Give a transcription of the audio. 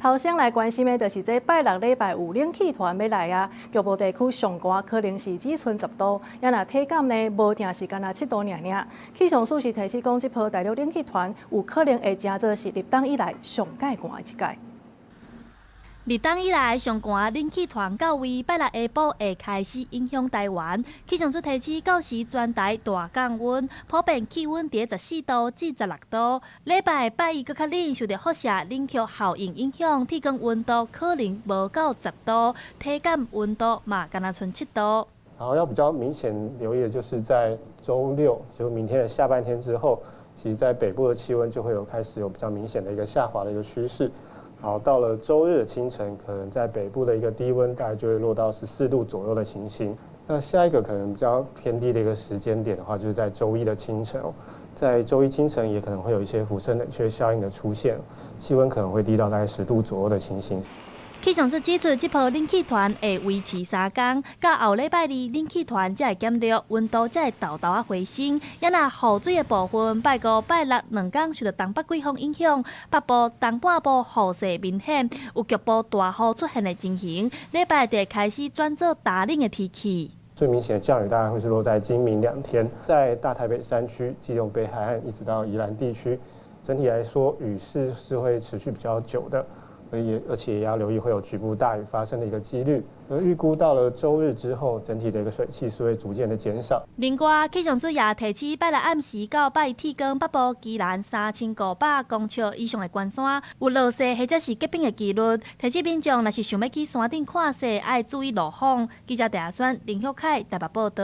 頭先來關心的，就是這拜六禮拜有冷氣團欲來啊，局部地區上寒可能是只賰10度，抑若體感呢，無定是干焦7度爾爾。氣象署是提醒講，這波大陸冷氣團有可能會成做是立冬以來上蓋寒的一屆。立冬以來上寒冷氣團到位，拜六下晡會開始影響台灣。氣象署提醒，到時全台大降溫，普遍氣溫佇14度至16度。禮拜拜一閣較冷，受著輻射冷卻效應影響，體感溫度可能無到十度，體感溫度嘛干焦賰7度。然後要比較明顯留意的就是在週六，就明天的下半天之後，其實在北部的氣溫就會有開始有比較明顯的一個下滑的一個趨勢。好，到了週日的清晨，可能在北部的一個低溫大概就會落到14度左右的情形。那下一個可能比較偏低的一個時間點的話，就是在週一的清晨哦，在週一清晨也可能會有一些輻射冷卻效應的出現，氣溫可能會低到大概10度左右的情形。氣象署指出，這波冷氣團會維持3工，到後禮拜二冷氣團才會減弱，溫度才會沓沓仔回升。抑若雨水的部分，拜五、拜六兩工受著東北季風影響，北部、東半部雨勢明顯，有局部大雨出現的情形。禮拜就會開始轉做乾冷的天氣。最明顯的降雨大概會是落在今明兩天，在大台北山區、基隆北海岸一直到宜蘭地區，整體來說雨勢是會持續比較久的。所以，而且也要留意會有局部大雨發生的一個幾率。而預估到了週日之後，整體的一個水汽是會逐漸的減少。另外，氣象署也提醒，拜六暗時到拜一天光，北部宜蘭3500公尺以上的懸山有落雪或者是結冰的幾率。提醒民眾，若是想欲去山頂看雪，愛注意路況。記者鄭阿宣、林旭凱台北報道。